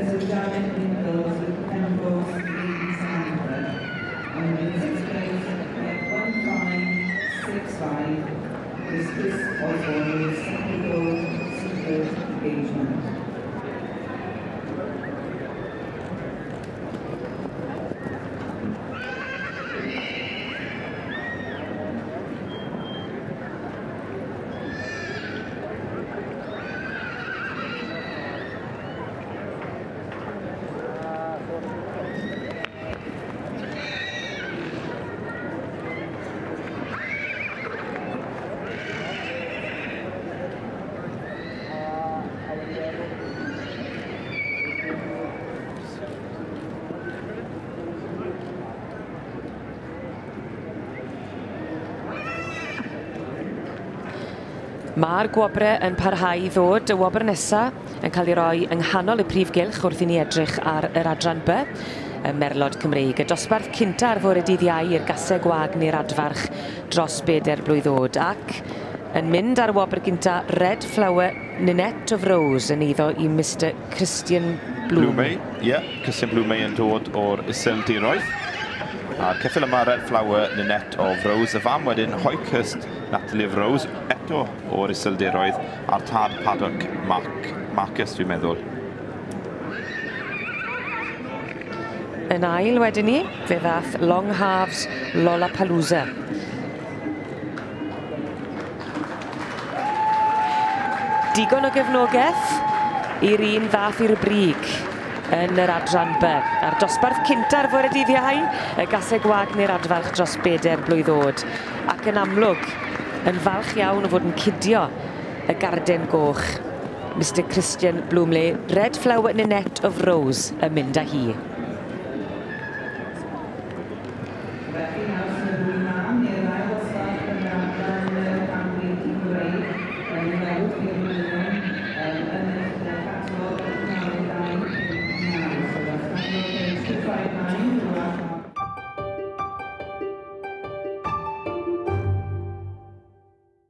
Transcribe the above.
Mrs Janet Nichols with Penrose Lady Samantha. And in sixth place at 1565 is Chris Osborne with Second Secret Engagement. Mae'r gwobre yn parhau i ddod. Y wobr nesaf yn cael ei roi yng nghanol y prif gylch wrth i ni edrych ar yr adran B, y Merlod Cymreig. Y dosbarth cynta ar fore dydd Iau i'r gaseg wag neu'r adfarch dros 4 blwydd oed, ac yn mynd ar wobr gynta Red Flower Ninette of Rose yn eiddo i Mr Christian Bloom. Ie, yeah, Christian Bloomey yn dod o'r Iseldiroedd. A'r ceffyl yma, Red Flower Ninette of Rose, y fam wedyn Hoykhurst Natalie of Rose, eto o'r Iseldiroedd, a'r tad Paddock Marcus, dwi'n meddwl. Yn ail wedyn ni, fe ddath Long Halves Lollapalooza. Digon o gefnogaeth i'r un ddath i'r brig yn yr adran B. A'r dosbarth cynta ar fore dydd Iau, y gaseg wag neu'r adfarch dros 4 blwydd oed. Ac yn amlwg, yn falch iawn o fod yn cydio y garden goch. Mr Christian Bloomley, Red Flower Ninette of Rose yn mynd â hi. Felly nawr sy'n y ddwy mam neu'r ail ddosbarth yn yr adran Cymru yn